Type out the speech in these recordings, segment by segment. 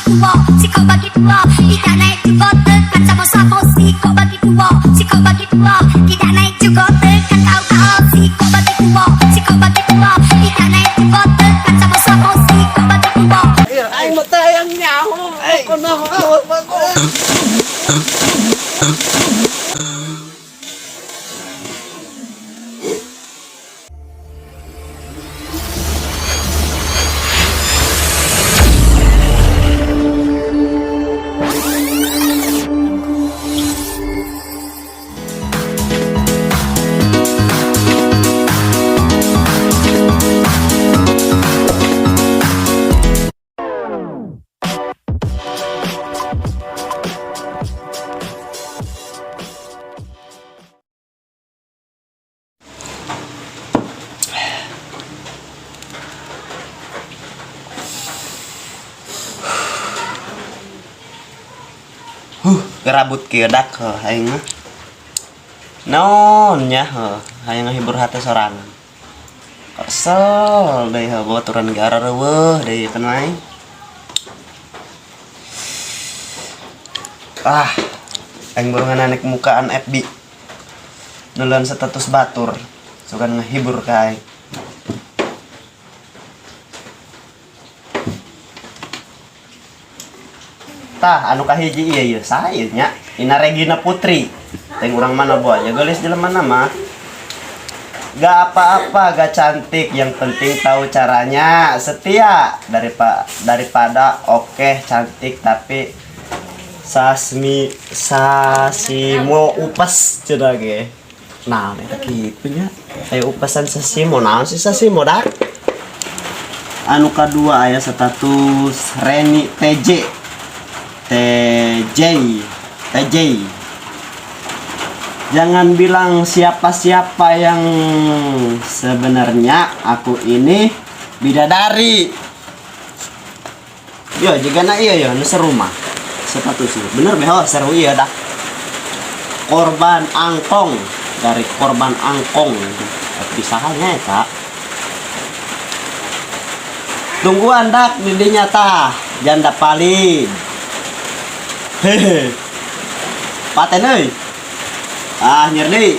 dua, si kau bagi dua, tidak naik juga tekan sama-sama. Si kau bagi dua, si kau bagi dua, tidak naik juga tekan kau kau. Si kau bagi dua, si kau bagi dua, tidak naik juga tekan sama-sama. Si kau bagi dua. Aing mah teh hayang nyaho. Kunaon awak mah kok. Huh, gerabut kieu dak heuh aing mah. Naon nya heuh, hayang ngahibur hate sorangan. Kesel deui heuh babaturan ge arareuweuh deui kan aing. Ah, aing baru ngananek mukaan FB. Nuluan status batur, sugan ngahibur ka aing. Tah anu kahiji ieu ieu saha ieu nya? Ina Regina Putri. Teh urang mana boa nya geulis jelema mah. Gak apa-apa, gak cantik, yang penting tahu caranya, setia daripada oke cantik tapi sasmi sasimo upes cenah ge. Nah, eta kitu nya. Aya upesan sasimo, naon sih sasimo dak? Anu kadua aya status Reni TJ. TJ TJ. Jangan bilang siapa-siapa yang sebenarnya aku ini bidadari. Yo, jika na iya yo, nu seru mah. Status ini. Bener beho, seru iya dah. Korban angkong dari korban angkong. Pisahannya eta. Tungguan dak didinya tah, janda palid. Hehe. Paten euy. Ah, nyeri.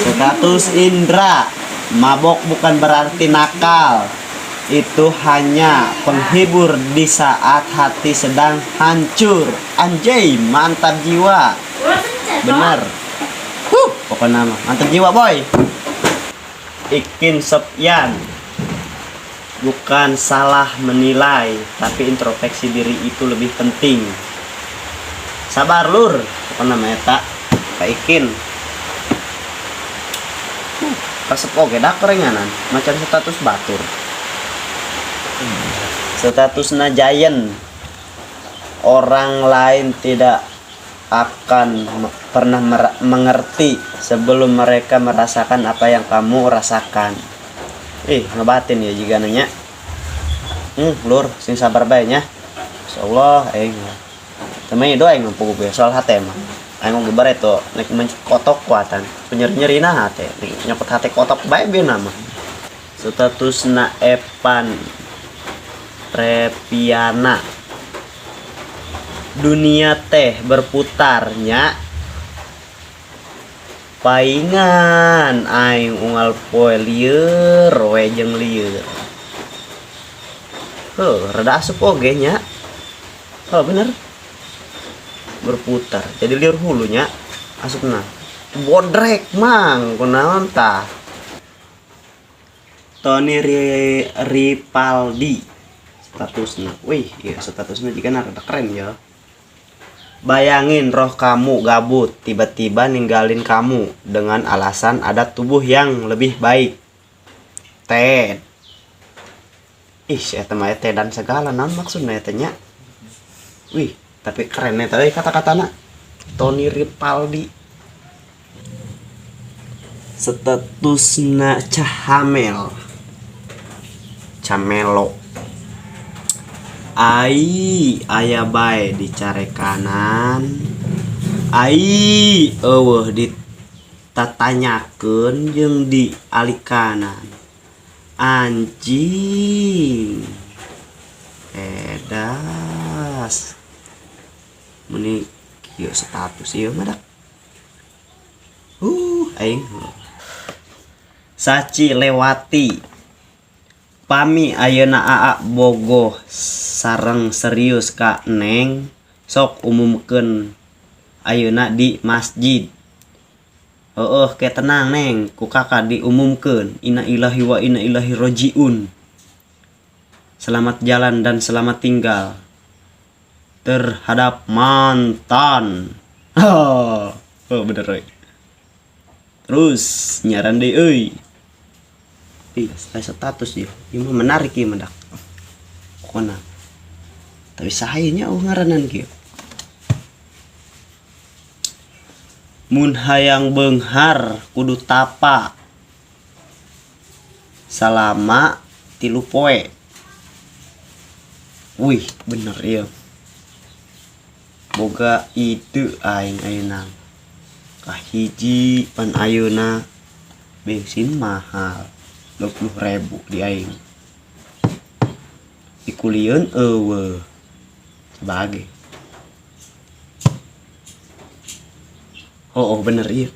Status Indra, mabok bukan berarti nakal. Itu hanya penghibur di saat hati sedang hancur. Anjay, mantap jiwa. Bener. Huh, pokoknya mah mantap jiwa, boy. Ikin Sopyan. Bukan salah menilai, tapi introspeksi diri itu lebih penting. Sabar lur, apa namanya tak? Pak Ikin. Resep oge dak kerenganan, macam status batur. Status Najayen. Orang lain tidak akan pernah mengerti sebelum mereka merasakan apa yang kamu rasakan. Ih, ngebatin ya jika nanya. Lur, sing sabar bae nya. Insyaallah aing. Temen doa aing ngumpul gue soal hate mah. Aing ngomong bare to nek kotok kuatan. Penyeri-nyerina hate, nek nyokot hate kotok bae bieu nama. Statusna Evan Repiana. Dunia teh berputarnya paingan aing unggal poe lieur we jeung lieur. Heuh, rada asup oge nya. Oh, bener. Berputar. Jadi lieur hulunya asupna. Bodrek mang kunaon tah. Tony Ripaldi statusna. Wih, iya statusna jika rada keren ya. Bayangin roh kamu gabut, tiba-tiba ninggalin kamu dengan alasan ada tubuh yang lebih baik. Ted. Ih, eta mah teh dan segala naon maksudna eta nya. Wih, tapi keren eta euy kata-katana. Tony Ripaldi. Statusna Cahamel. Camelo. Ai aya bae dicarekanan. Ai eueuh ditatanyakeun jeung dialikanan. Anjing. Cerdas. Meni kieu status ieu mah dak. Aing. Saci lewati. Pami ayeuna aa bogoh sareng serius ka Neng, sok umumkeun ayeuna di masjid. Heueuh ke tenang Neng, ku kakak diumumkeun. Innalillahi wa inna ilaihi rajiun. Selamat jalan dan selamat tinggal terhadap mantan. Oh, oh bener euy. Terus nyaran deui euy. Ih, status ieu. Ieu mah menarik ieu mah dak. Pokona. Tapi sahayanya oh ngaranan kieu. Mun hayang beunghar kudu tapa salama 3 poe. Wih, bener ieu. Boga ide aing ayeuna. Kahiji pan ayeuna bensin mahal 20.000 di aing. Dikulieun eueuh. Sebage. Oh, oh bener ieu.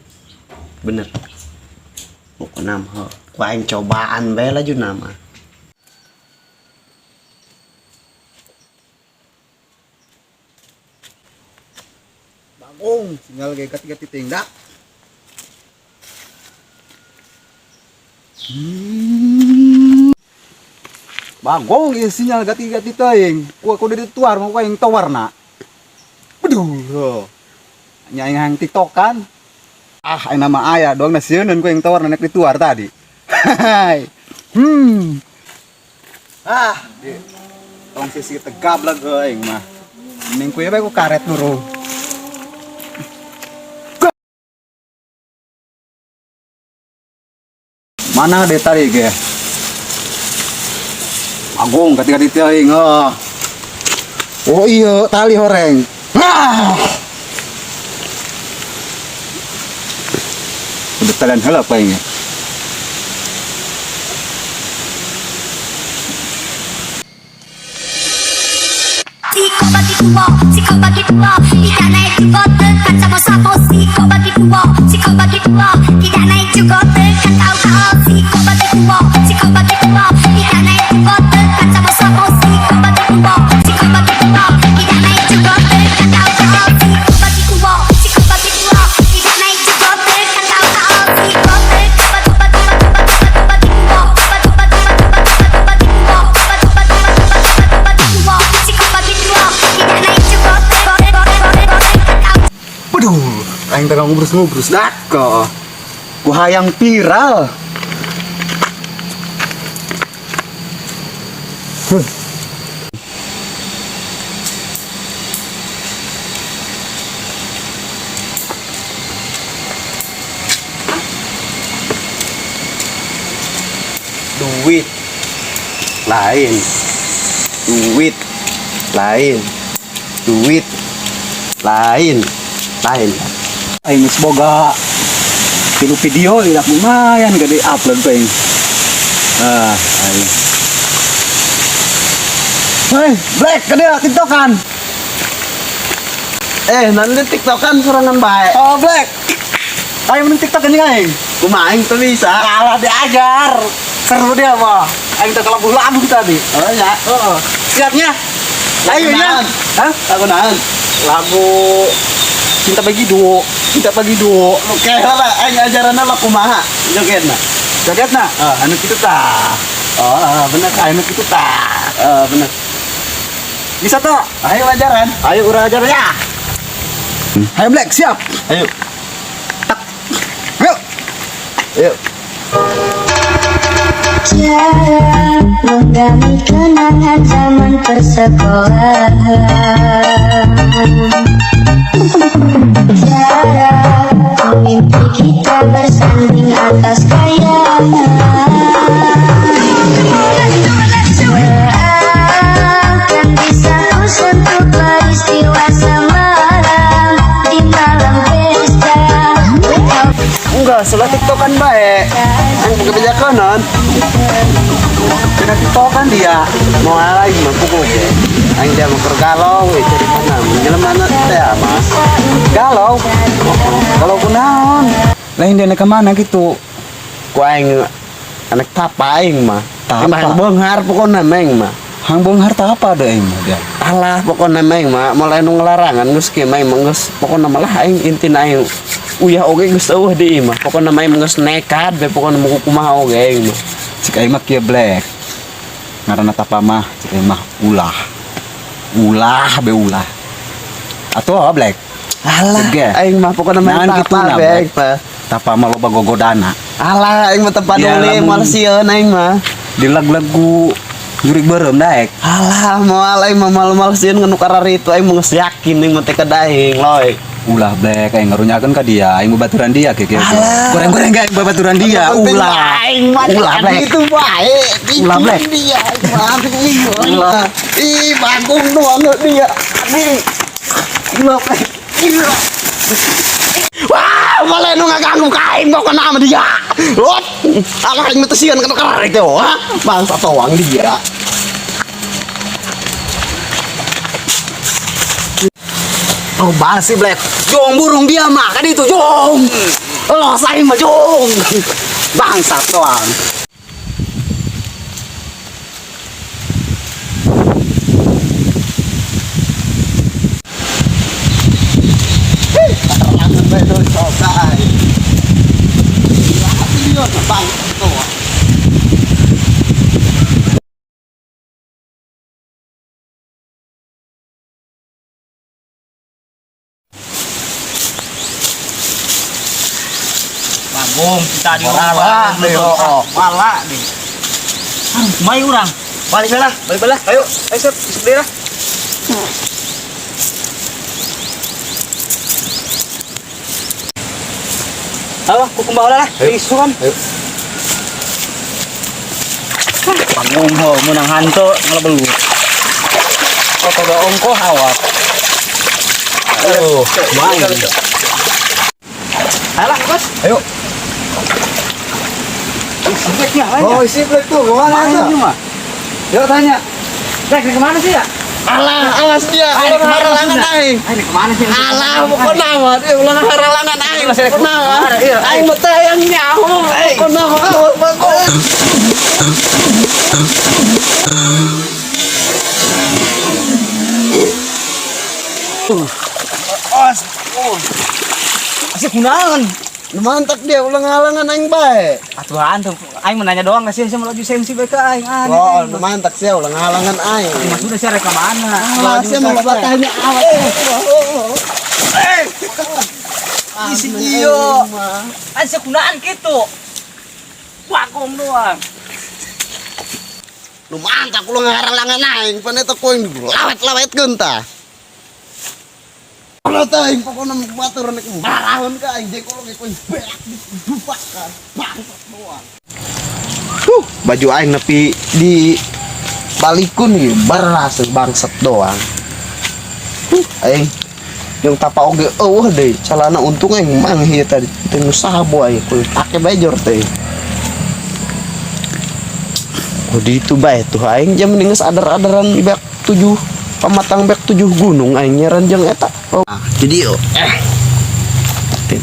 Bener. Pokona mah ku aing cobaan bae lajuna mah. Bagong, sinyal ge gati-gati teh dak. Bagong ieu sinyal gati-gati teuing. Ku aku dari tuar mau aing tawar na. Aduh. Nya aing hayang TikTokan. Ah, aing nama aya doang na sieun ku aing tawar na nek dituar tadi. Ah, di tong sisi tegap lah aing mah. Mending kuy bae ku karet nuru. Mana deh tadi ge? Agung ketika ditiaing, ah. Oh iya, tali horeng. Ah. Udah talian heula apa ini? Sikok bagi dua, sikok bagi dua, tidak naik juga tekan sama sama. Sikok bagi dua, sikok bagi dua, tidak naik juga tekan tahu tahu. Sikok bagi dua, sikok bagi dua, tidak naik juga tekan sama sama. Sikok bagi dua, sikok bagi dua, tidak naik juga tekan tahu tahu. Sikok bagi dua, sikok bagi dua, tidak naik juga tekan tahu tahu. Sikok tekan bagi bagi bagi bagi bagi dua, bagi bagi bagi bagi bagi dua, bagi bagi bagi bagi bagi dua, sikok bagi dua, tidak naik juga tekan tahu. Waduh, aing tengah ngubrus-ngubrus dak kok. Ku hayang viral. Huh. Duit lain, duit lain, duit lain, lain. Aing geus boga 3 video tidak lumayan gede upload ku aing. Ah, aing. Hei, Black, gede TikTokan. Nanti TikTokan sorangan bae. Oh, Black. Aing mending TikTok anjing aing. Kumaha aing teu bisa. Kalah diajar. Seru dia mah. Aing teh kelabuh-labuh tadi. Oh ya. Heeh. Siapnya? Ayo ya. Hah? Lagu naon? Lagu Cinta Bagi Duo. Cinta Bagi Duo. Oke lah, aing ajaranna lah kumaha? Jogetna. Jogetna? Ah. Anu kitu tah. Oh, ah, bener. Anu kitu tah. Ah, bener. Bisa toh? Ayo ajaran. Ayo urang ajaran ya. Ayo Black, siap. Ayo. Tak. Ayo. Ayo. Cara menggali kenangan zaman persekolahan. Cara mimpi kita bersanding atas kayangan. Akan bisa ku sentuh peristiwa semalam di malam pesta. Enggak, setelah TikTokan bae. Ang kebijakan non. Kena TikTokan dia. Mau lagi mah pukul. Aing dia mah keur galau we ceritana. Jelema na teh mah. Galau. Galau kunaon? Lain dia ke mana gitu? Ku aing anak tapa aing mah. Tapa? Aing mah beunghar pokona mah aing mah. Hang beunghar tapa deh aing mah dia. Alah pokona mah aing mah mulai nu ngelarangan geus kieu mah aing mah geus pokona malah aing intina aing uyah oge geus eueuh di imah. Pokona mah aing mah geus nekat be pokona mah kumaha oge aing mah. Cik aing mah kieu Black. Ngaranna tapa mah cik aing mah ulah. Ulah be ulah. Atuh apa Black? Alah Tege. aing mah pokona mah Naon tapa kituna, be Black? aing mah. Tapa mah loba gogodana. Alah aing mah teu Ya, paduli lamun- moal sieun aing mah. Dileg-legu jurig beureum daek. Alah moal aing mah moal sieun nganu kararitu aing mah geus yakin aing mah teh ka daing loy. Ulah Black aing ngarunyakeun ka dia, aing babaturan dia kieu kieu. Alah. Goreng-goreng aing babaturan dia, Penting ulah. aing mah Ulah, Black. itu bae. Ulah, Black. Dia aing mah ulah. Ih bagong doang dia. Ih. Ulah Black. Gila. Wah, malah nu ngaganggu ka aing pokona sama dia. Lot, alah aing mah teu sieun kana kararitu, ha? Bangsa toang dia. Oh, basi Black. Jong burung dia mah kan itu jong. Oh, saya mah jong. Bangsat doang. Langsung bae tuh coba aing. Gila, bangsa toang. Bagong kita di Wala deh, oh, wala deh. Mai urang. Balik lah, balik lah. Ayo, ayo sep, isep deh lah. Halo, ku kumaha lah. Isu kan. Ayo. Bagong ho, menang hantu ngalebelut. Oh, toga ongkoh awak. Aduh, main. Alah, Bos. Ayo. Isi lain Oh, isi Black tuh, kemana tuh? mah. Yuk tanya. Black, kemana sih ya? Alah, alas dia. Ayo, Ulah kemana harelangan maksudnya? aing. Ayo, kemana sih? Alah, pokona mah dia ulah harelangan aing. Masih ada Pokona mah. kemana, iya. Aing mah teh yang nyaho. Pokona mah bagong. Os, Asik kunaon? mantap dia ulah ngalangan aing bae. Atuhan tuh, aing mau nanya doang kasih sama laju sensi bae ka aing. Aneh. Oh, mantap sih ulah ngalangan aing. Maksudnya sih rek ka mana? Alah, sih mau tanya awak. Isi iyo. Aing sekunaan gitu. Bagong doang. Nu mantap ulah ngalangan aing, pan eta koing lawet-lawetkeun tah. Ulah tah aing pokona batur nek marahun ka aing jengkol ge koing beak didupak ka bangsat doang. Huh, baju aing nepi di balikun ieu baras bangsat doang. Huh, aing yang tapa oge eueuh deui calana untung aing mang ieu tadi teu nu sabo aing kuy pake bae jor teh. Oh di itu bae tuh aing jam mending geus adar-adaran bek 7 pamatang bek 7 gunung aing nyaran jeung eta. Oh, jadi yo. Tin.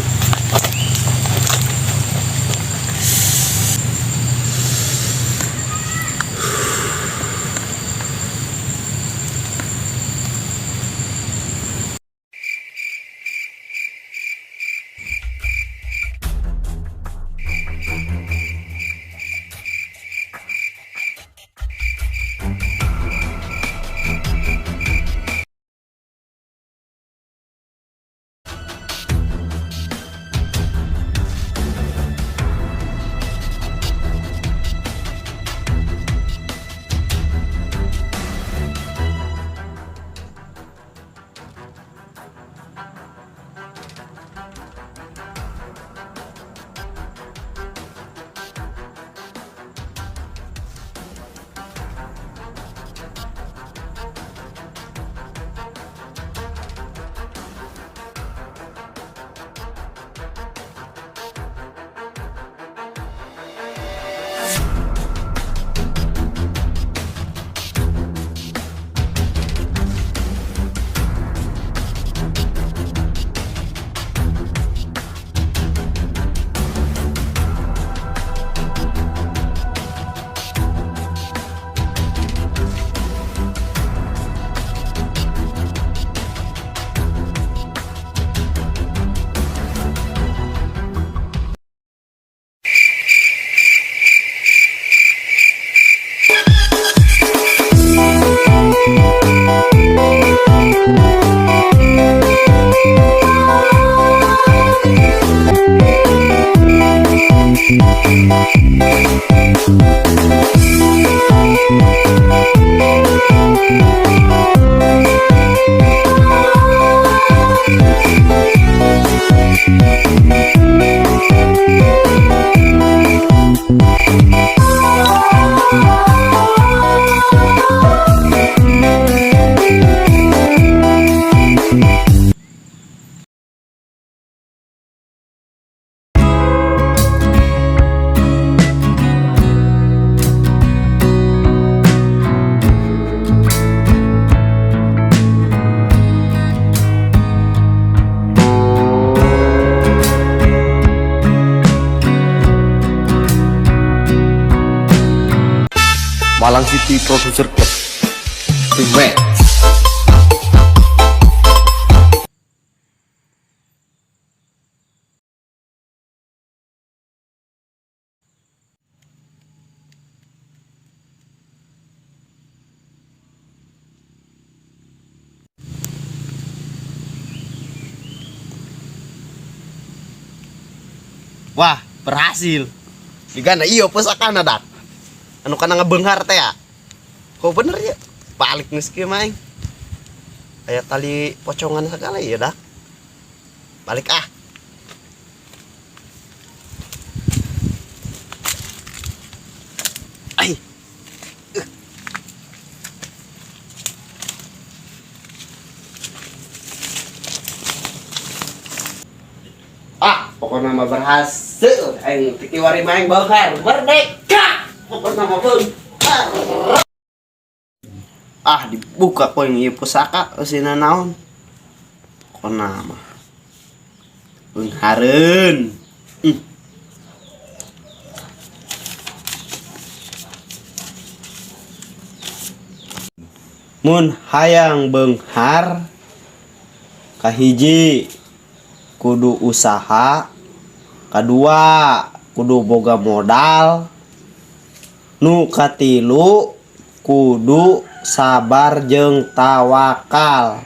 Malang City Producer Club Remix. Wah, berhasil. Digana iyo pusakana dak. Anu kana ngabeunghar teh ya. Kok bener ya? Balik geus kieu mah aing. Aya tali pocongan segala ya dak. Balik ah. Ai. Ah, pokoknya mah berhasil. Aing tiki wari mah aing beunghar. Merdeka. Pokoknya mah beunghar. Ah, dibuka poin ieu pusaka eusina naon. Pokokna mah beunghareun. Mun hayang beunghar kahiji kudu usaha, kadua kudu boga modal, nu katilu kudu sabar jeung tawakal.